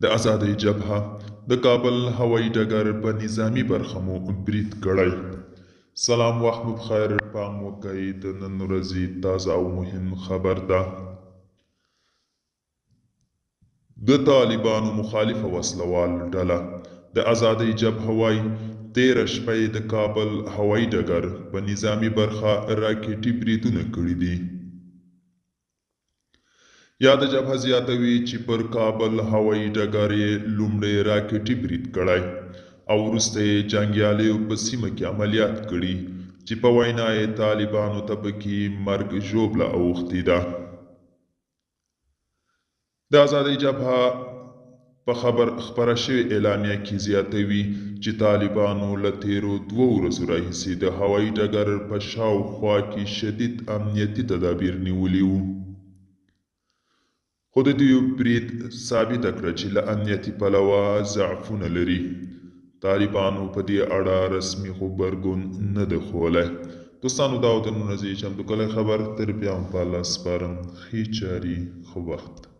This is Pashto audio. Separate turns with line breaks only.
د ازادۍ جبهه، د کابل هوایي ډګر په نظامي برخه مو برید کړی. سلام، وخت مو پخیر. پام وکړئ د نن ورځې تازه او مهم خبر ته. د طالبانو مخالفه وسله وال ډله د ازادۍ جبهه وایي، تېره شپه یې د کابل هوایي ډګر په نظامي برخه راکټي بریدونه کړي دي. یاده جبهه زیاتوي چې پر کابل هوایي ډګر یې لومړی راکټي برید کړی او وروسته یې جنګیالیو په سیمه کې عملیات کړي چې په وینا یې طالبانو ته پکې مرګ ژوبله اوښتې ده. د ازادۍ جبهه په خبر خپره شوې اعلامیه کې زیاتوي چې طالبانو له تېرو 2 ورځو راهیسې د هوایي ډګر په شاوخوا کې شدید امنیتي تدابیر نیولي وو، خو د دوی برید ثابته کړه چې له امنیتي پلوه ضعفونه لري. طالبانو په دې اړه رسمي غبرګون نه دی ښوولی. دوستانو، دا و د نن ورځې چمتو کړی خبر. تر بیا هم په الله سپارم. ښې چارې، ښه وخت.